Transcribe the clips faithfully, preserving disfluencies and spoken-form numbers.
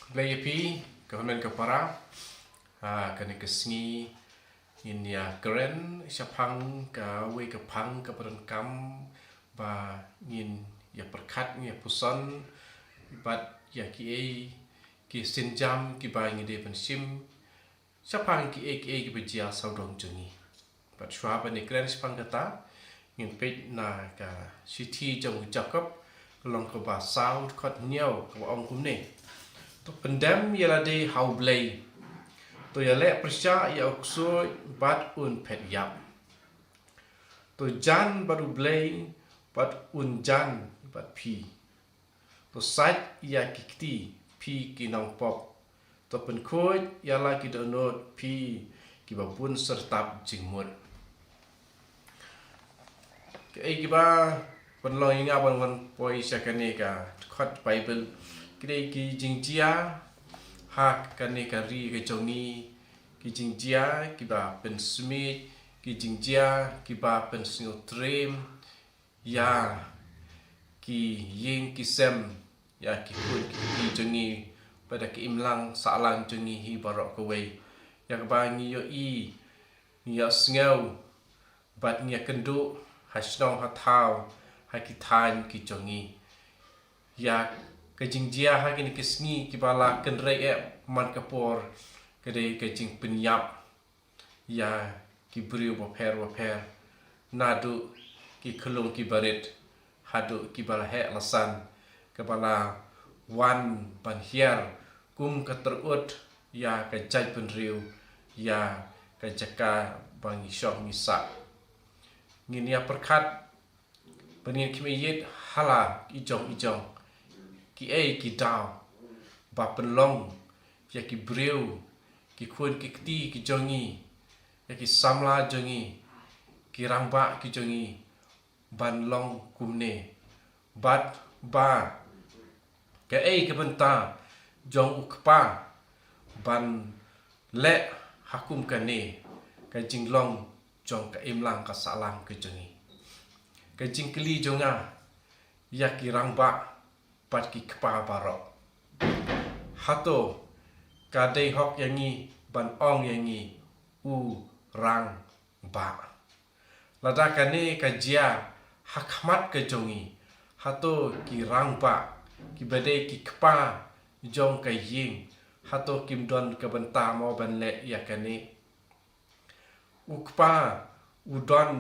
Khublei ïa phi, ka hynmen ka para. Ha kane ka sngi ngin ïa kren shaphang kawei ka phang kaba donkam ba ngin ïa pyrkhat, ngin ïa puson bad ïa kiei ki sienjam kiba ngi dei ban shim shaphang kiei kiei kiba jia sawdong jong ngi. Bad shuwa ban ïa kren shaphang kata, ngin peit na ka shithi jong u Jakob, ka lynnong kaba saw, dkhot hynñiew, kaba ong kumne: To pyndem ïa lade ha U Blei. To ïaleh pyrshah ïa u ksuid bad un phet ïap. To jan bad U Blei bad un jan bad phi. To sait ïa ki kti, phi ki nongpop. To pynkhuid ïa la ki dohnud, phi kiba bun syrtap jingmut. Kaei kaba pynlong ïa nga ban wan poi sha kane ka dkhot Baibl? Ki dei ki jingjia ha kane ka ri ka jong ngi, ki jingjia kiba pynsmit, ki jingjia kiba pynsngewtriem ïa ki ïing ki sem, ïa ki khun ki kti jong ngi, bad ïa ka imlang sahlang jong ngi hi baroh kawei. Ïa kaba ngi ïohi, ngi ïa sngew, bad ngi ïa kynduh ha shnong ha thaw, ha ki thaiñ ki jong ngi. Ïa ka jingjia ha kine ki sngi kiba la kynrei eh man ka por, ka dei ka jingpynïap ïa ki briew bapher bapher, naduh ki khyllung ki barit haduh kiba la heh la san, kaba la wan ban hiar kum ka tyrut ïa ka jaitbynriew, ïa ka jaka ba ngi shong ngi sah. Ngin ïa pyrkhat ban ngin khmih ïit ha la i jong i jong kiei ki daw ba pynlong ïa ki briew, ki khun ki kti ki jong ngi, ïa ki samla jong ngi, ki rangbah ki jong ngi ban long kumne. Bad ba kaei ka bynta jong u kpa ban leh ha kum kane ka jinglong jong ka imlang ka sahlang ka jong ngi? Ka jingkylli jong nga ïa ki rangbah bad ki kpa baroh: Hato ka dei hok ïa ngi ban ong ïa ngi u rangbah? Lada kane ka jia ha khmat ka jong ngi, hato ki rangbah, kiba dei ki kpa jong ka ïing, hato kim don ka bynta mo ban leh ïa kane? U kpa u don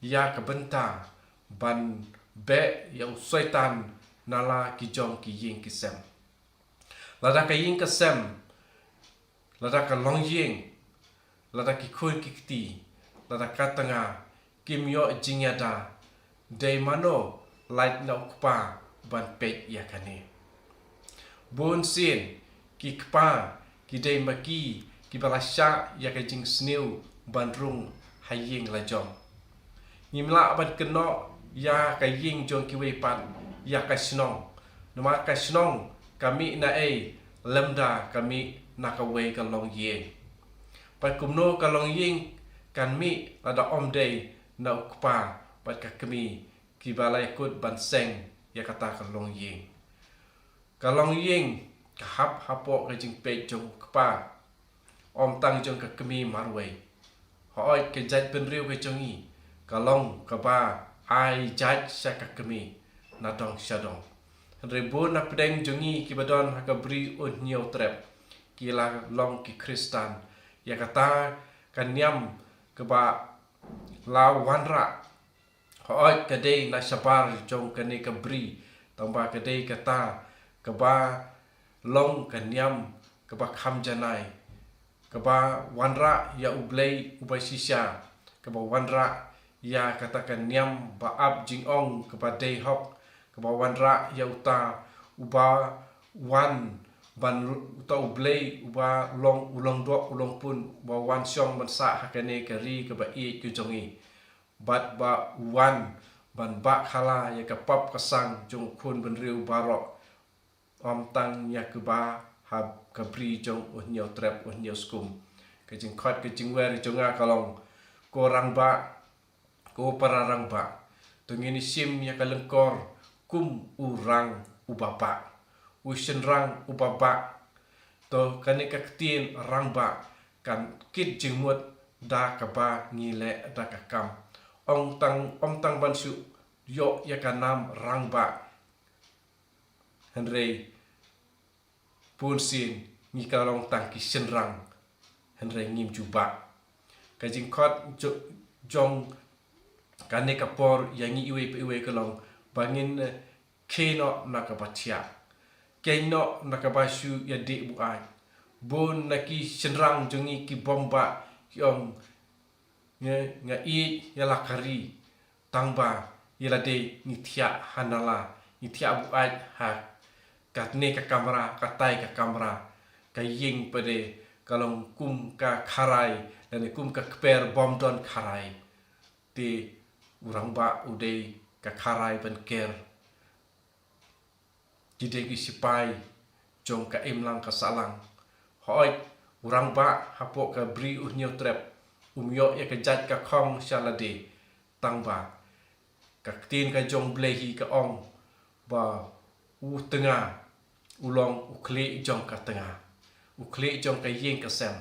ïa ka bynta ban beh ïa u soitan na la ki jong ki ïing ki sem. Lada ka ïing ka sem, lada ka longïing, lada ki khun ki kti, lada ka tnga kim ïoh jingïada, dei mano lait na u kpa ban peit ïa kane? Bun sien ki kpa ki dei ma ki kiba la shah ïa ka jingsniew ban rung ha ïing la jong. Ngim lah ban kynnoh ïa ka ïing jong kiwei pat ïa ka shnong, namar ka shnong ka mih na ei lymda ka mih na kawei ka longïing. Bad kumno ka longïing kan mih lada ym dei na u kpa bad ka kmie kiba la ïakut ban seng ïa kata ka longïing? Ka longïing ka hap hapoh ka jingpeit jong u kpa, ym tang jong ka kmie marwei. Hooid, ka jaitbynriew ka jong ngi ka long kaba ai jait sha ka kmie na dong sha dong. Hynrei bun na pdeng jong ngi kiba don ha ka Bri U Hynñiewtrep ki la long ki Khristan. Ïa kata ka niam kaba la wanrah, hooid, ka dei na shabar jong kane ka bri, tangba ka dei kata kaba long ka niam kaba kham janai, kaba wanrah ïa U Blei uba shisha, kaba wanrah ïa kata ka niam ba ap jingong kaba dei hok, kaba wanrah ïa uta uba wan ban, uta U Blei uba long u longdoh u longpun, uba wan shong ban sah ha kane ka ri kaba ïeit ka jong ngi, bad ba wan ban bah khala ïa ka pop ka sang jong u khun bynriew baroh, ym tang ïa kiba ha ka Bri jong U Hynñiewtrep U Hynñiewskum. Ka jingkhot ka jingwer jong nga ka long, ko rangbah, ko para rangbah, to ngin ïa shim ïa ka lyngkor kum u rang uba bah, u shynrang uba bah, To kane ka ktien rangbah kan kit jingmut da kaba ngi leh da ka kam. Ong tang, ong tang ban shu ïoh ïa ka nam rangbah. Hynrei bun sien ngi ka long tang ki shynrang. Hynrei ngim ju bah. Ka jingkhot jo-, jong kane ka por ïa ngi iwei pa iwei ka long ba ngin, eh, khie noh na kaba thiah. Khie noh na kaba shu ïadih buaid. Bun na ki shynrang jong ngi ki bym bah ki ong, nga, nga ïeit ïa la ka ri. Tang ba ïa lade ngi thiah ha nala, ngi thiah buaid ha katne ka kamra, katai ka kamra. Ka ïing pat de ka long kum ka kharai lane kum ka kper bym don kharai. Te u rangbah u dei ka kharai ban ker. Ki dei ki sipai jong ka imlang ka sahlang. Hooid, u rangbah hapoh ka Bri U Hynñiewtrep um ïoh ïa ka jait ka khong sha lade. Tang ba ka ktien ka jong U Blei hi ka ong ba u tnga u long u khlieh jong ka tnga, u khlieh jong ka ïing ka sem.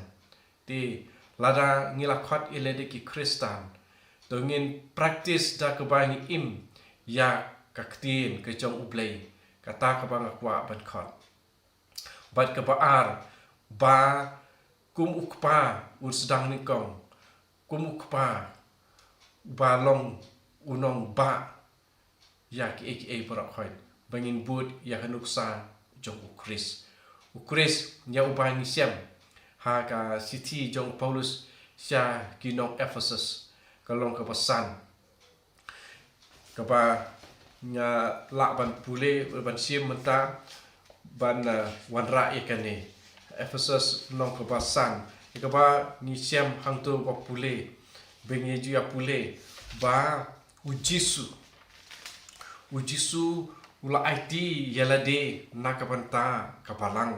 Te lada ngi la khot ïa lade ki Khristan, to ngin practice da kaba ngi im ïa ka ktien ka jong U Blei, kata kaba nga kwah ban khot. Bad kaba ar, ba kum u kpa un sdang nyngkong, kum u kpa ba long u nongbah ïa kiei kiei baroh khoit, ba ngin bud ïa ka nuksa jong U Khrist. U Khrist ïa uba ngi shem ha ka shithi jong u Paulus sha ki nong Ephesus, ka long kaba san. Kaba nga lah ban pule, ban shim mynta, ban, eh, wanrah ïa kane. Ephesus lynnong kaba san. Ïa kaba ngi shem hangto ba pule. Ba ngi ju ïa pule ba U Jisu, U Jisu u la aiti ïa lade na ka bynta ka balang,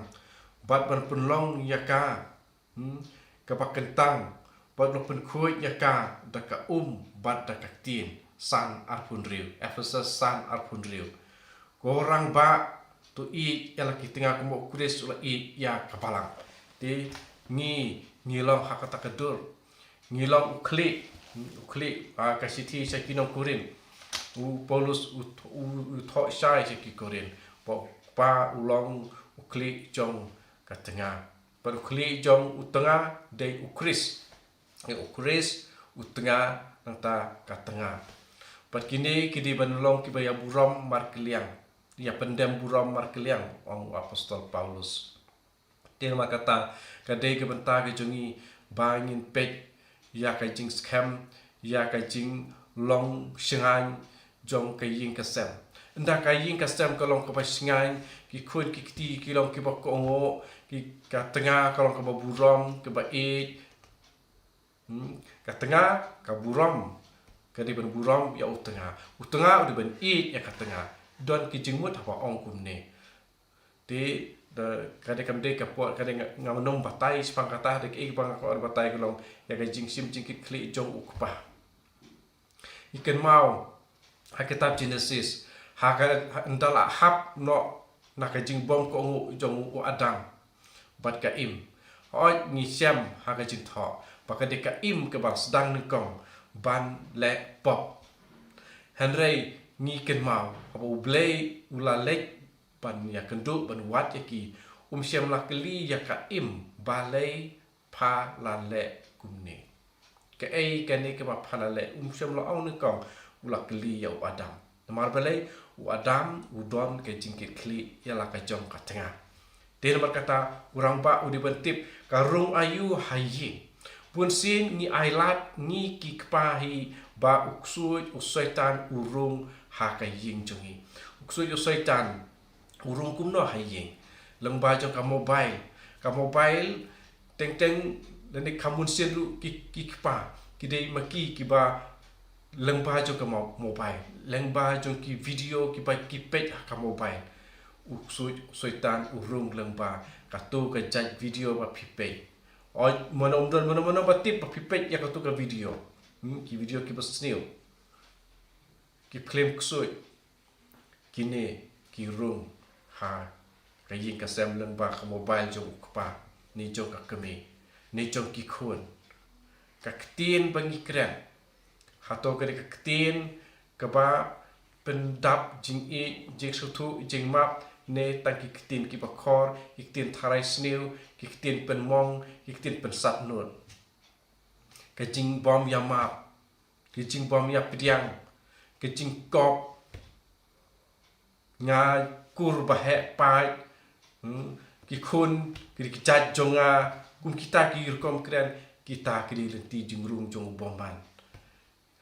bad ban pynlong ïa ka, hmm, kaba kyntang, bad u la pynkhuid ïa ka da ka um bad da ka ktien. San arphew hynriew, Ephesus san arphew hynriew. Ko rangbah, to ïeit ïa la ki tnga kumba U Khrist u la ïeit ïa ka balang. Te ngi, ngi long ha kata ka dur. Ngi long u khlieh, u khlieh, ah, ka shithi sha ki nong Korinth. U Paulus u, u, u thoh shai sha ki Korinth ba u kpa u long u khlieh jong ka tnga. Bad u khlieh jong u tnga dei U Khrist. Ïa U Khrist, u tnga, nangta ka tnga. Bad kine ki dei ban long kiba ïa burom markylliang. Ïa pyndem burom markylliang, ong u apostol Paulus. Te namar kata, ka dei ka bynta ka jong ngi ba ngin peit ïa ka jingskhem, ïa ka jinglong shngaiñ jong ka ïing ka sem. Ynda ka ïing ka sem ka long kaba shngaiñ, ki khun ki kti ki long kiba kohnguh, ki, ka tnga ka long kaba burom, kaba ïeit. Hmm, ka tnga ka burom, ka dei ban burom ïa u tnga. U tnga u dei ban ïeit ïa ka tnga. Don ki jingmut haba ong kumne. Te, da, ka dei kam dei ka por, ka dei nga, ngam nym batai shaphang kata, da kaei kaba nga kwah batai ka long ïa ka jingshim jingkitkhlieh jong u kpa. Ngi kynmaw ha kitab Genesis, ha ka, ha, ynda la hap noh na ka jingbymkohnguh jong u Adam bad ka Im. Hooid ngi shem ha ka jingthoh ba ka dei ka Im kaba sdang nyngkong ban leh pop. Hynrei ngi kynmaw haba U Blei u la leit ban ïakynduh, ban wad ïa ki, um shym la kylli ïa ka Im balei pha la leh kumne. Kaei kane kaba pha la leh, um shym la ong nyngkong u la kylli ïa u Adam. Namar balei? U Adam u don ka jingkitkhlieh ïa la ka jong ka tnga. Te namar kata u rangbah u dei ban tip ka rung aïu ha ïing. Bunsien ngi ailad, ngi ki kpa hi, ba u ksuid u Soitan u rung ha ka ïing jong ngi. U ksuid u Soitan u rung kumno ha ïing? Lyngba jong ka mobile. Ka mobile, teng teng, lane ka mynsiem ruh ki, ki kpa, ki dei ma ki kiba lyngba jong ka mo-, mobile, lyngba jong ki video kiba ki peit ha ka mobile. U Soi-, Soitan u rung lyngba kato ka jait video ba phi peit. Oi, mano, um don mano mano ba tip ba phi peit ïa kato ka video. Hmm, ki video kiba sniew, ki phlim ksuid. Kine ki rung ha Ka ïing ka sem lyngba ka mobile jong u kpa, ne jong ka kmie, ne jong ki khun. Ka ktien ba ngi kren, hato ka dei ka ktien kaba pyndap jingïeit, jingsngewthuh, jingmap, ne tang ki ktien kiba khor, ki ktien tharai sniew, ki ktien pynmong, ki ktien pynsatnud. Ka jingbym ïamap, ka jingbym ïapdiang, ka jingkop, nga kur ba heh paid, hmm, ki khun, ki dei ki jait jong nga, kum kita ki rukom kren, kita ki dei lynti jingrung jong u bymman.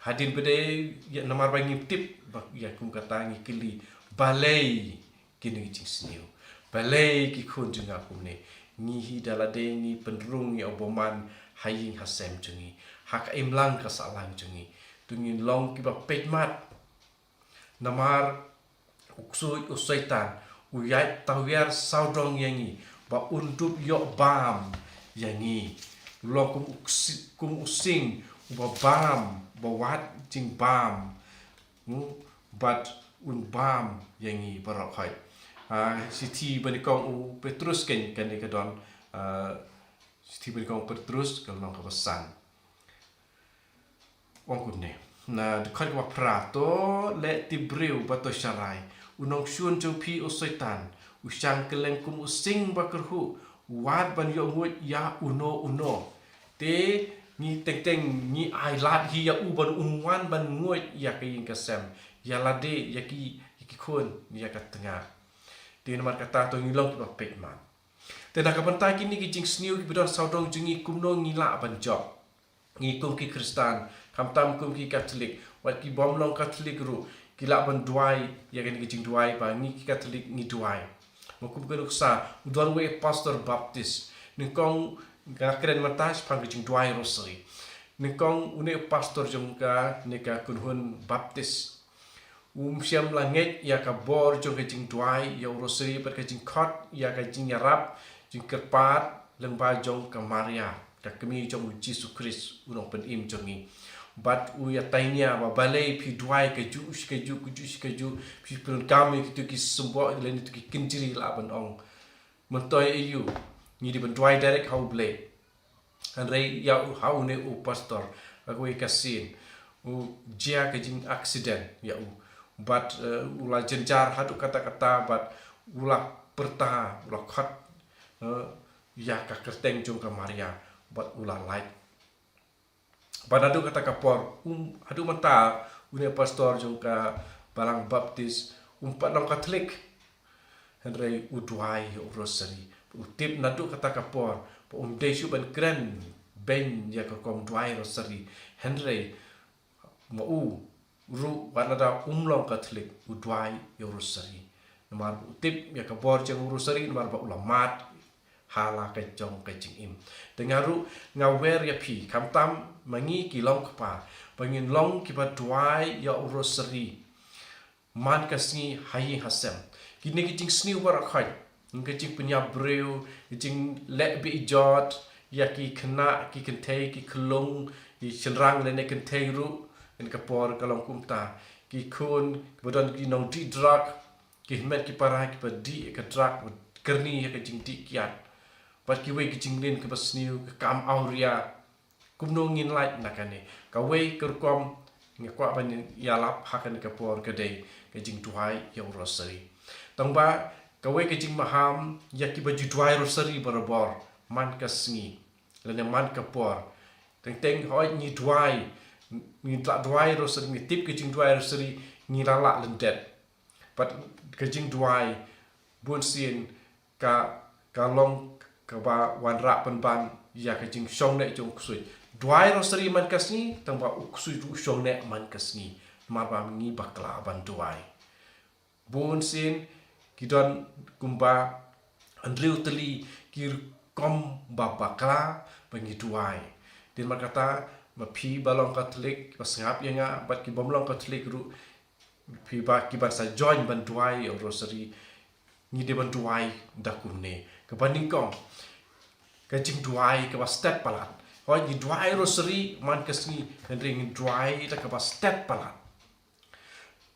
Hadien ba dei, ïa, namar ba ngim tip, ba, ïa, kum kata ngi kylli, balei kine ki jingsniew. Balei ki khun jong nga kumne. Ngi hi da lade ngi pynrung ïa u bymman ha ïing ha sem jong ngi, ha ka imlang ka sahlang jong ngi. To ngin long kiba peit mat. Namar u ksuid u Soitan u ïaid tawiar sawdong ïa ngi, ba un dup ïoh bam ïa ngi. U long kum u ksi-, kum u sing uba bam, ba wad jingbam. Hmm, bad un bam ïa ngi baroh khoit. Ah, shithi banyngkong u Petrus, kan, kane ka don, ah, shithi banyngkong u Petrus, ka lynnong kaba san. Ong kumne. Na dkhot kaba phra, to leh tip briew ba to sharai. U nongshun jong phi u Soitan, u shang kylleng kum u sing ba kyrhuh, u wad ban ïoh nguid ïa uno uno. Te ngi teng teng ngi ailad hi ïa u ban um wan ban nguid ïa ka ïing ka sem, ïa lade, ïa ki, ïa ki khun, ïa ka tnga. Te namar kata to ngi long kiba peit mat. Te na ka bynta kine ki jingsniew kiba don sawdong jong ngi, kumno ngi lah ban jop. Ngi kum ki Khristan, khamtam kum ki Katholik, wat ki bym long Katholik ruh, ki lah ban duwai ïa kane ka jingduwai ba ngi ki Katholik ngi duwai. Ma kum ka nuksa, u don uwei u pastor Baptist. Nyngkong nga kren mynta shaphang ka jingduwai Rosary. Nyngkong une u pastor jong kane ka kynhun Baptist, um shym la ngeit ïa ka bor jong ka jingduwai ïa u Rosary bad ka jingkhot ïa ka jingïarap, jingkyrpad lyngba jong ka Maria, ka kmie jong u Jisu Khrist, u nongpynim jong ngi. Bad u ïatainia ba balei phi duwai kajuh shi kajuh, kajuh shi kajuh, phi pyndonkam ïa kito ki symboh lane kito ki kynjri, lah ban ong. Myntoi aïu, ngi dei ban duwai direct ha U Blei. Hynrei ïa u, ha une u pastor, ha kawei ka sien, u jia ka jing accident ïa u. Bad, eh, u la jynjar haduh katta katta, bad u la pyrta, u la khot, eh, ïa ka kyrteng jong ka Maria, bad u la lait. Bad naduh kata ka por, um, haduh mynta, une u pastor jong ka balang Baptist, um pat long Katholik. Hynrei u duwai ïa u Rosary. U tip naduh kata ka por ba um dei shuh ban kren beiñ ïa ka rukom duwai Rosary. Hynrei ma u ruh, wat lada um long Katholik, u duwai ïa u Rosary. Namar u tip ïa ka bor jong u Rosary, namar ba u la mad ha la ka jong ka jingim. Te nga ruh nga wer ïa phi, khamtam ma ngi ki long kpa, ba ngin long kiba duwai ïa u Rosary man ka sngi ha ïing ha sem. Kine ki jingsniew baroh khoit, ka jingpynïap briew, ka jingleh beh jot ïa ki khynnah, ki kynthei, ki khyllung, ki shynrang lane kynthei ruh, ha kane ka por ka long kumta. Ki khun kiba don ki nongdih drug, ki hynmen ki para kiba dih ka drug, ba kyrni ïa ka jingdih kiad. Bad kiwei ki jingleh kiba sniew, ka kam awria. Kumno ngin lait na kane? Kawei ka rukom nga kwah ban ïalap ha kane ka por ka dei ka jingduwai ïa u Rosary. Tangba kawei ka jingmaham ïa kiba ju duwai Rosary barabor man ka sngi lane man ka por. Teng teng hooid ngi duwai, ngi lah duwai Rosary, ngi tip ka jingduwai Rosary, ngi la lah lyndet. Bad ka jingduwai bunsien ka, ka long kaba wanrah pynban ïa ka jingshong neh jong u ksuid. Duwai Rosary man ka sngi, tangba u ksuid ruh u shong neh man ka sngi. Namar ba ngi bakla ban duwai. Bunsien ki don kumba hynriew tylli ki rukom ba bakla ba ngi duwai. Te namar kata, ma phi ba long Katholik, ba sngap ïa nga, bad ki bym long Katholik ruh, phi ba, ki ban sa join ban duwai ïa u Rosary, ngi dei ban duwai da kumne. Kaba nyngkong, ka jingduwai kaba stet palat. Hooid ngi duwai Rosary man ka sngi, hynrei ngi duwai da kaba stet palat.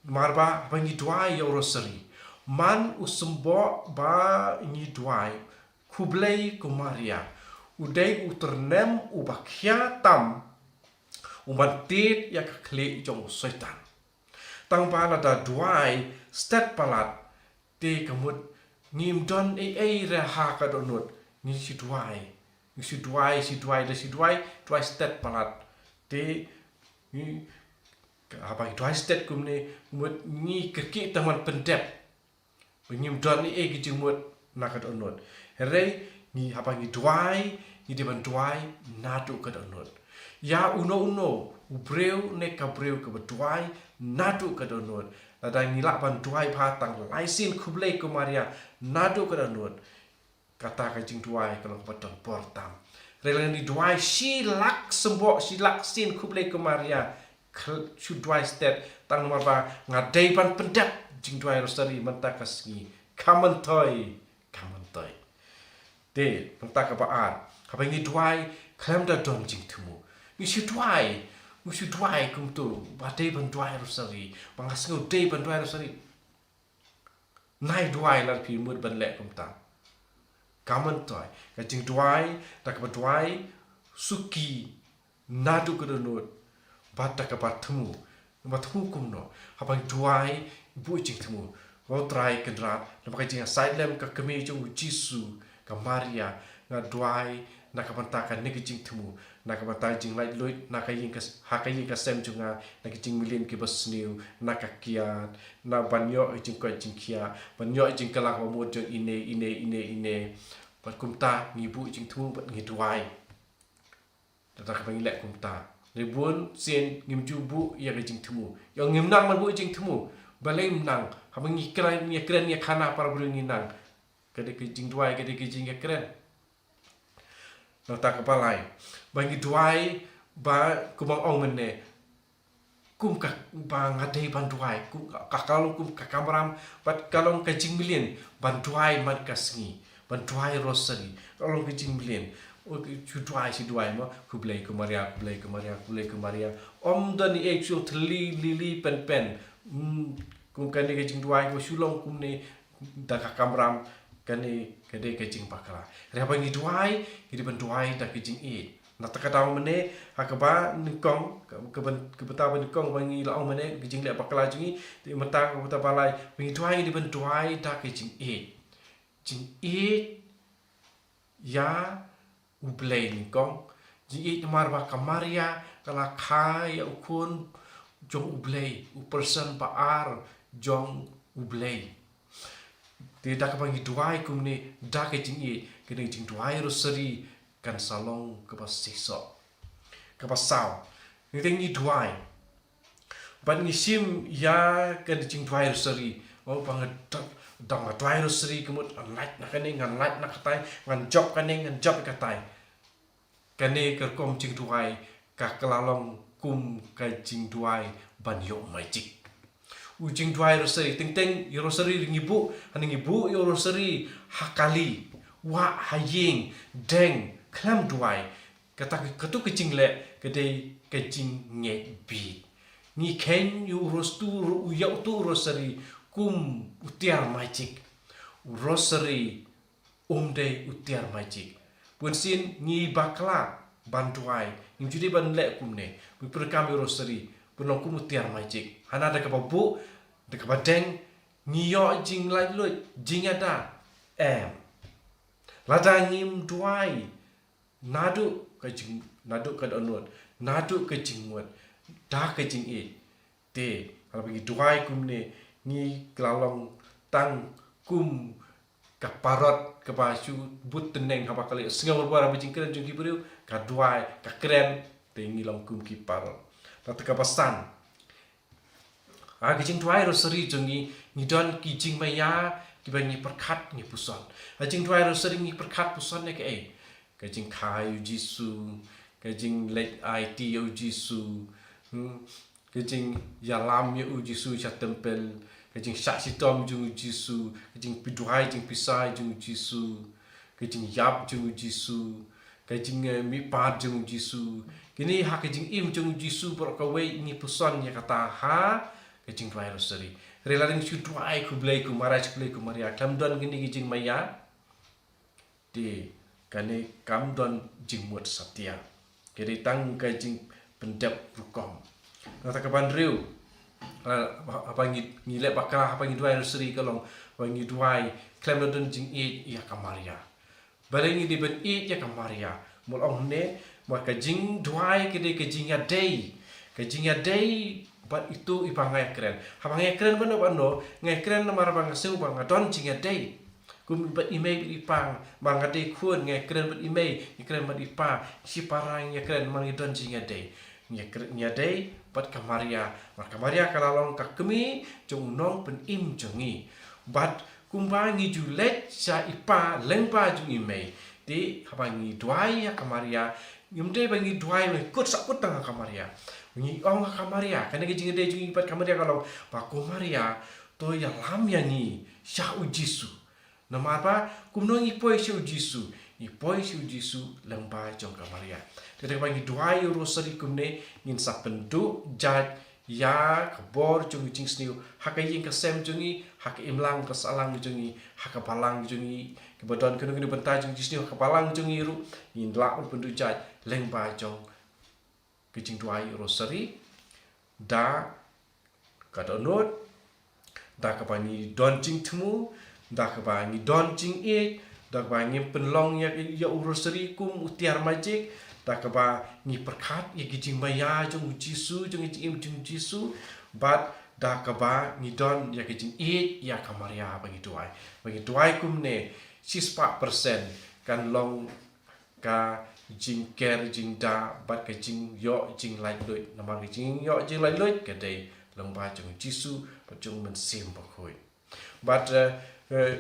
Namar ba haba ngi duwai ïa u Rosary, Man u symboh ba ngi duwai, khublei ko Maria, u dei u tyrnem uba khia tam, u ban tied ïa ka khlieh jong u Soitan. Tang ba lada duwai stet palat, te ka mut ngim don ei ei re ha ka dohnud, ngi shu duwai, ngi shu duwai, shu duwai, da shu duwai, duwai stet palat. Te ngi, haba ngi duwai stet kumne, mut ngi kyrkieh tang ban pyndep. Ba ngim don ei ei ki jingmut na ka dohnud. Hynrei ngi, haba ngi duwai, ngi dei ban duwai naduh ka dohnud. Ïa uno uno u briew ne ka briew kaba duwai naduh ka dohnud. Lada ngi lah ban duwai bha tang lai sien khublei ko Maria naduh ka dohnud, kata ka jingduwai ka long kaba don bor tam. Hynrei lada ngi duwai shi lak symboh, shi lak sien khublei ko Maria, khl-, shu duwai stet, tang namar ba nga dei ban pyndep jingduwai rosary mynta ka sngi. Ka myntoi, ka myntoi. Te, mynta kaba ar, haba ngi duwai khlem da don jingthmu, ngi shu duwai, ngi shu duwai kumto, ba dei ban duwai rosary, ba nga sngew dei ban duwai rosary. Nai duwai lada phi mut ban leh kumta. Ka myntoi, ka jingduwai, da kaba duwai suki naduh ka dohnud, bad da kaba thmu. Ba thmu kumno? Haba ngi duwai, buh jingthmu. Ko Trai Kynrad, namar ka jingïasaid lem ka kmie jong u Jisu, ka Maria, nga duwai na ka bynta kane ka jingthmu, na ka bynta ka jinglaitluid, na ka ïing ka, ha ka ïing ka sem jong nga, na ka jingmlien kaba sniew, na ka kiad, na ban ïoh ka jingkoit jingkhiah, ban ïoh ka jingkylla kaba mut jong ine, ine, ine, ine. Bad kumta ngi buh jingthmu bad ngi duwai. Lada kaba ngi leh kumta, hynrei bun sien ngim ju buh ïa ka jingthmu. Ïa ngim nang ban buh jingthmu. Balei ngim nang? Haba ngi kren, ngi kren ïa khana para briew ngi nang. Ka dei ka jingduwai, ka dei ka jingkren. Nangta kaba lai, ba ngi duwai, ba kumba ong mynne, kum ka, ba nga dei ban duwai, kum ka, ka long kum ka kamram, bad ka long ka jingmlien ban duwai man ka sngi, ban duwai rosary, ka long ka jingmlien. O, shu duwai, shu duwai mo, khublei ko Maria, khublei ko Maria, khublei ko Maria. Ym don ei ei, shu thylli lili pen pen. Hmm, kum kane ka jingduwai ko shu long kumne, da ka kamram, kane ka dei ka jingbakla. Hynrei haba ngi duwai, ngi dei ban duwai da ka jingïeit. Na kata ka daw mynne, ha kaba nyngkong, ka, ka ban, ka bynta ba nyngkong ba ngi la ong mynne, ka jingleh bakla jong ngi, te mynta ka bynta ba lai, ba ngi duwai, ngi dei ban duwai da ka jingïeit. Jingïeit ïa U Blei nyngkong. Jingïeit namar ba ka Maria ka la kha ïa u khun jong U Blei, u person ba ar jong U Blei. Te da kaba ngi duwai kumne da ka jingïeit, kane ka jingduwai rosary kan sa long kaba shisha. Kaba saw, ngi te ngi duwai. Ban ngi shim ïa ka jingduwai rosary. Oh, ba nga da, da nga duwai rosary ka mut ngan lait na kane, ngan lait na katai, ngan jop kane, ngan jop katai. Kane ka rukom jingduwai ka la long kum ka jingduwai ban ïoh magic. U jingduwai rosary, teng teng ïa rosary ngi buh, hynrei ngi buh ïa rosary ha kali, wah ha ïing, deng, khlem duwai. Kata, katu ka jingleh ka dei ka jingngeit bieit. Ngi kheiñ ïa u ros-, tu ro-, ïa utu u rosary kum u tiar magic. U rosary um dei u tiar magic. Bunsien ngi bakla ban duwai, ngim ju dei ban leh kumne. Ngi pyrkhat ïa u rosary, pynlong kum u tiar magic. Hana da kaba buh, da kaba deng, ngi ïoh jinglaitluid, jingïada. Em. Lada ngim duwai naduh ka jing, naduh ka dohnud, naduh ka jingmut, da ka jingïeit. Te, haba ngi duwai kumne, ngi la long tang kum ka parot kaba shu bud tneng haba ka leit sngewbha bha haba jingkren jong ki briew, ka duwai, ka kren, te ngi long kum ki parot. Nangta kaba san, ha ka jingduwai rosary jong ngi, ngi don ki jingmaïa kiba ngi pyrkhat ngi puson. Ha jingduwai rosary ngi pyrkhat puson ïa kaei? Ka jingkha ïa u Jisu, ka jingleit aiti ïa u Jisu, hmm, ka jingïalam ïa u Jisu sha templ, ka jingshah shitom jong u Jisu, ka jingpynduwai jingpynsah jong u Jisu, ka jingïap jong u Jisu, ka jing, eh, mihpat jong u Jisu. Kine ha ka jingim jong u Jisu baroh kawei ngi puson ïa kata ha ka jingduwai rosary. Hynrei lada ngi shu duwai khublei ko Maria, khublei ko Maria, khlem don kine ki jingmaïa, te kane kam don jingmut satia. Ka dei tang ka jingpyndep rukom. Nangta kaba hynriew, ah, haba ngi, ngi leh bakla, haba ngi duwai rosary ka long ba ngi duwai khlem da don jingïeit ïa ka Maria. Balei ngi dei ban ïeit ïa ka Maria? Mut ong ne, namar ka jingduwai ka dei ka jingïadei. Ka jingïadei bad itu iba nga ïakren. Haba nga ïakren bad no bad no, nga ïakren namar ba nga sngew ba nga don jingïadei. Kum bad i mei bad i pa, ba nga dei khun, nga ïakren bad i mei, nga ïakren bad i pa, shipara ngi ïakren namar ngi don jingïadei. Ngi ïakren, ngi ïadei bad ka Maria. Namar ka Maria ka la long ka kmie jong u nongpynim jong ngi. Bad kumba ngi ju leit sha i pa lyngba jong i mei. Te haba ngi duwai ïa ka Maria, ngim dei ba ngi duwai ba ngi kut sa kut tang ha ka Maria. Ngi ong ha ka Maria, kane ka jingïadei jong ngi bad ka Maria ka long ba ko Maria, to ïalam ïa ngi sha u Jisu. Namar ba kumno ngi poi sha u Jisu? Ngi poi sha u Jisu lyngba jong ka Maria. Te da kaba ngi duwai ïa u rosary kumne, ngin sa pynduh jait ïa ka bor jong ka jingsniew ha ka ïing ka sem jong ngi, ha ka imlang ka sahlang jong ngi, ha ka balang jong ngi, kaba don kano kano bynta jong ka jingsniew ha ka balang jong ngi ruh, ngin lah ban pynduh jait lyngba jong ka jingduwai rosary. Da ka dohnud, da kaba ngi don jingthmu, da kaba ngi don jingïeit, da kaba ngim pynlong ïa, ïa u rosary kum u tiar magic, da kaba ngi pyrkhat ïa ki jingmaïa jong u Jisu, jong ki jingim jong u Jisu, bad da kaba ngi don ïa ki jingïeit ïa ka Maria ba ngi duwai. Ba ngi duwai kumne, shispah persen kan long ka jingker jingda bad ka jingïoh jinglaitluid. Namar ka jingïoh jinglaitluid ka dei lyngba jong u Jisu bad jong u Mynsiem Bakhuid. Bad, eh, eh,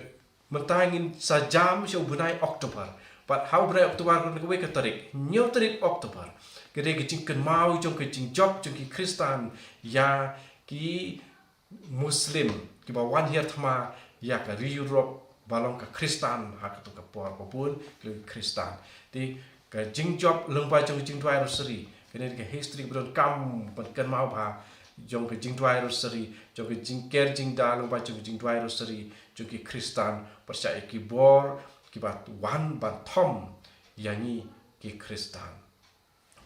mynta ngin sa jam sha u bnai October. Bad ha u bnai October, kawei ka tarik, hynñiew tarik October, ka dei ka jingkynmaw jong ka jingjop jong ki Khristan ïa ki Muslim kiba wan hiar thma ïa ka ri Europe ba long ka Khristan ha kato ka por, ba bun ki long Khristan. Te ka jingjop lyngba jong ka jingduwai rosary, kane ka history ba donkam ban kynmaw bha, jong ka jingduwai rosary, jong ka jingker jingda lyngba jong ka jingduwai rosary jong ki Khristan, pyrshah ïa ki bor kiba wan ban thom ïa ngi ki Khristan.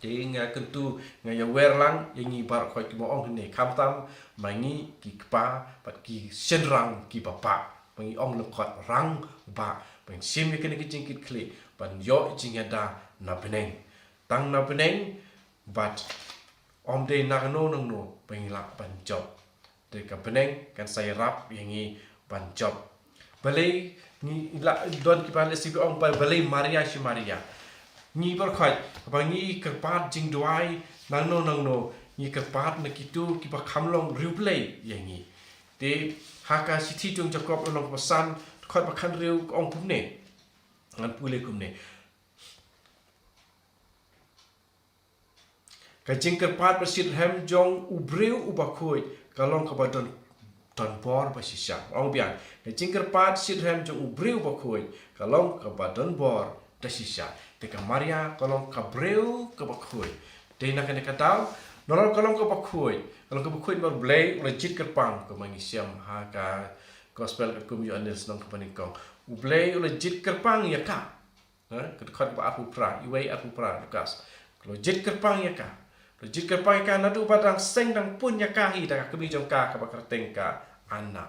Te nga kyntu, nga ïawer lang ïa ngi baroh khoit, kumba ong hangne, khamtam ma ngi ki kpa bad ki shynrang kiba bah, ma ngi ong lyngkot rangbah, ban shim ïa kane ka jingkitkhlieh ban ïoh jingïada na bneng. Tang na bneng, bad ym dei na kano na kano ba ngi lah ban jop. Te ka bneng kan sa ïarap ïa ngi ban jop. Balei ngi la don kiba leh sibih ong ba balei Maria shi Maria. Ngi baroh khoit, haba ngi kyrpad jingduwai nangno nangno, ngi kyrpad na kito kiba kham long riewblei ïa ngi. Te ha ka shithi jong Jakob lynnong kaba san, dkhot ba khathynriew ka ong kumne. Ngan pule kumne. Ka jingkyrpad ba shitrhem jong u briew uba khuid ka long kaba don, don bor ba shisha. Ong biang, ka jingkyrpad shitrhem jong u briew uba khuid ka long kaba don bor da shisha. Te ka Maria ka long ka briew kaba khuid. Te na kane ka daw, nalor ka long kaba khuid, ka long kaba khuid namar U Blei u la jied kyrpang, kumba ngi shem ha ka Gospel katkum u Ïoannis lynnong kaba nyngkong. U Blei u la jied kyrpang ïa ka. Ha, ka dkhot kaba arphew phra, uwei arphew phra Lukas. Ka la jied kyrpang ïa ka. La jied kyrpang ïa ka naduh ba dang seng dang pun ïa ka hi da ka kmie jong ka kaba kyrteng ka Anna.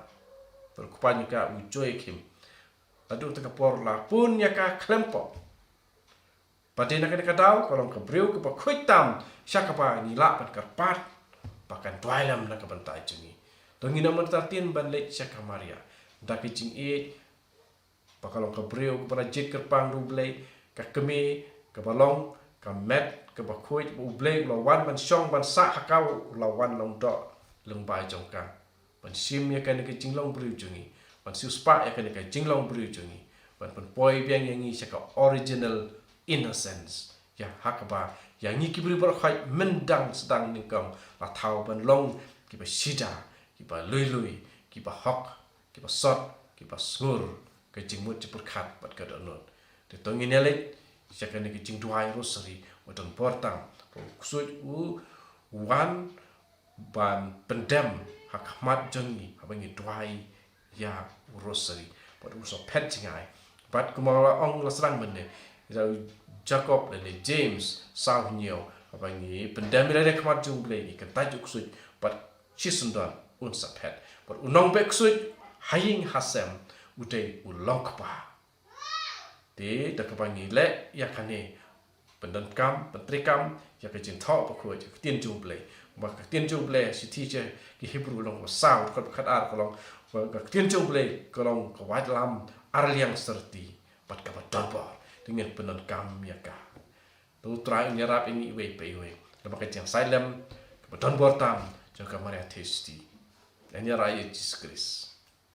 Bad u kpa jong ka u Joakim. Naduh kata ka por la pun ïa ka khlem pop. Bad dei na kane ka daw ka long ka briew kaba khuid tam sha kaba ngi lah ban kyrpad ba kan duwai lem na ka bynta jong ngi. To ngin ym mynta ktien ban leit sha ka Maria da ka jingïeit ba ka long ka briew kaba la jied kyrpang da U Blei, ka kmie kaba long ka met kaba khuid ba U Blei u la wan ban shong ban sah ha ka, u la wan long doh lyngba jong ka. Ban shim ïa kane ka jinglong briew jong ngi, ban siewspah ïa kane ka jinglong briew jong ngi, ban pynpoi biang ïa ngi sha ka original innocence. Ïa ha kaba ïa ngi ki briew baroh khoit myndang sdang nyngkong la thaw ban long kiba shida, kiba lui lui, kiba hok, kiba sot, kiba sngur, ka jingmut jingpyrkhat bad ka dohnud. Te to ngin ïa leit sha kane ka jingduwai rosary, ba don bor tam, ba u ksuid u wan ban pyndem ha khmat jong ngi haba ngi duwai ïa u rosary. Bad un sa phet jngai. Bad kumba la ong la sdang mynne, ïa u Jakob lane James saw hynñiew, haba ngi pyndem ïa lade ha khmat jong u Blei ngi kyntait ïa u ksuid bad shisyndon un sa phet. Bad u nongbeh ksuid ha ïing ha sem u dei u long kpa. Te da kaba ngi leh ïa kane, pyndonkam, pyntreikam ïa ka jingthoh bakhuid, ïa ka ktien jong u Blei. Ba ka ktien jong u Blei, shithi sha ki Hebru lynnong ba saw, dkhot ba khatar ka long ba ka ktien jong u Blei ka long ka waitlam arliang syrti bad kaba donbor. Te ngin pyndonkam ïa ka. To u Trai un ïarap ïa ngi iwei pa iwei. Namar ka jingsailem kaba donbor tam jong ka Maria Theisotti. Ngan ïarap ïa Jisu Khrist.